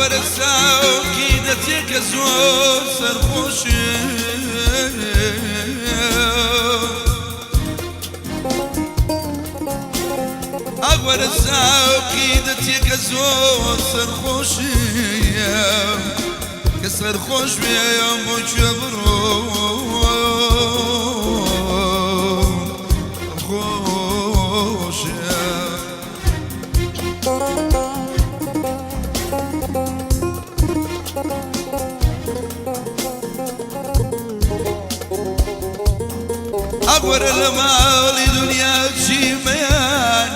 ئەگوەرە ساوکی دەچێ کە زۆر سەرخۆشێ، ئەگوەرە ساوکی دەچێ کە زۆر سەرخۆشێ، کە سەرخۆش بێ بۆ کوێ بڕۆ خۆشێ. ئەگوەرە لە ماڵی دنیا چیمەیە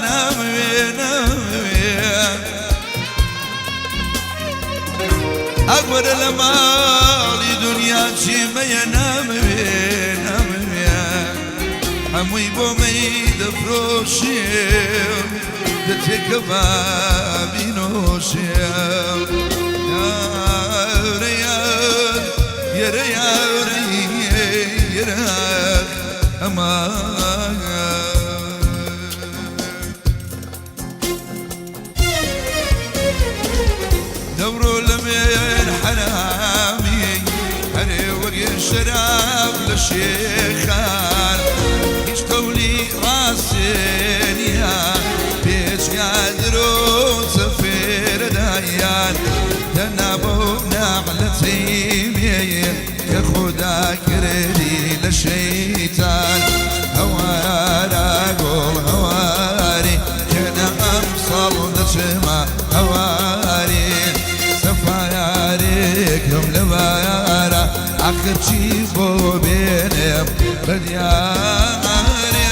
نامەوێ نامەوێ، ئەگوەرە لە ماڵی دنیا چیمەیە نامەوێ نامەوێ، هەمووی بۆ مەی دەفرۆشێ دەچێکە بابینۆشێ. یارە یار یارە یارە یارە ئەمان. دەورۆ لە مێر حەرامی هەرێ وەگێ شەراب لە شێخان، هیچ قەولی ڕاستێنیە پێچگا درۆ سەفێرەدایان، دەنا بۆ نەعلەتەی کە خۆدا کردی لە شەیتان. هەوارا گۆڵ هەواری کەنە ئەمساڵ دەچمە هەواری، سەفایارێکم لە بارە ئاخر چی بۆ بێنم بە دیارێ.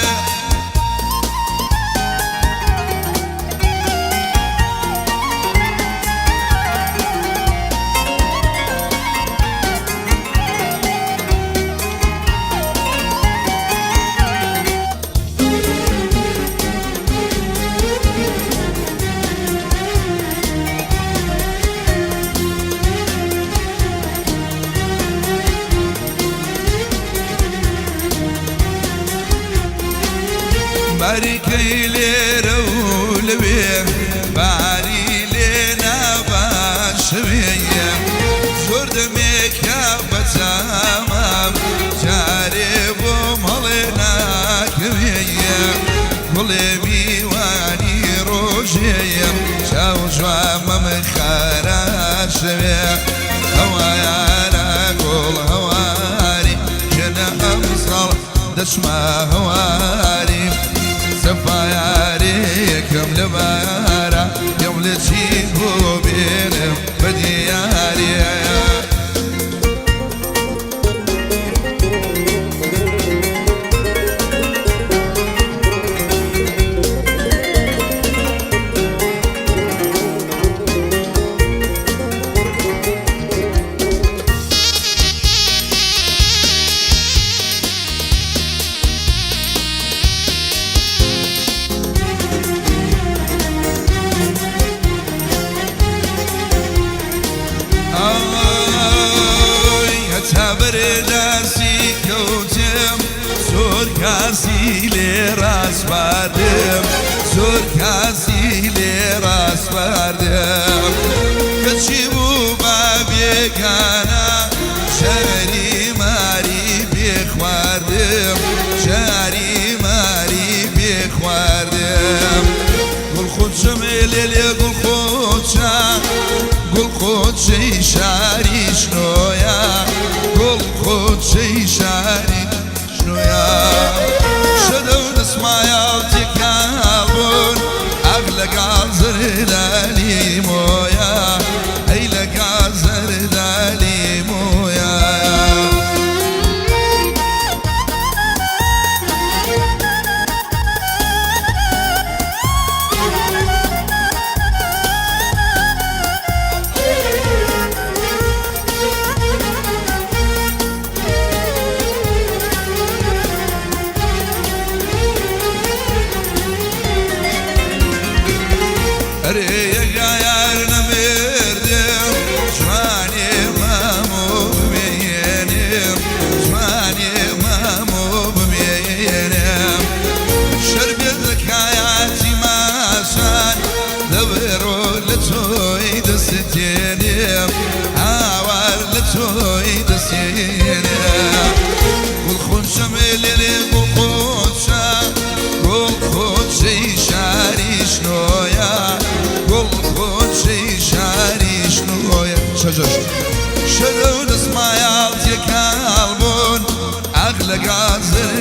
باریکەی لێرە و لەوێ باری لێ ناباشەوێ، زۆر دەمێکە بەجامام جارێ بۆم هەڵێ ناکەوێ، گوڵێ میوانی ڕۆژێیە چاو جوامەم خاراشەوێ. هەوایارە گوڵ هەواری کەنە ئەمساڵ دەچمە هەواری، سەفایارێکم لە بارە پێم لە چی بۆ بێنم بە دیارێ. ئای هەتا بەرێ داسی کەوتم زۆر کاسی لێ ڕاسپاردم، زۆر کاسی لێ ڕاسپاردم، کەچی بوو با بێگانە شەری ماری پێخواردم، شاری ماری پێخواردم. گوڵ خۆچەم لێ لێ گوڵ خۆچە، گوڵ خۆچەی شاری شنۆیە، گوڵ خۆچەی شاری شنۆیە. شەدە و دەسمایاڵ تێکاڵ بوون ئاغ لەگەڵ زەردالی مۆیە، ئەی لەگەڵ زەردالی مۆیە. ئەرێ یەگایار نەمردم جوانێ مامۆ بمێنم، جوانێ مامۆ بمێنم، شەربێت لە کایاتی ماسان دەبڕۆ لە تۆی دەستێنم. تەجەشت شەرە و دەسمایاڵ تێکاڵ بوون ئاخ لە گازر.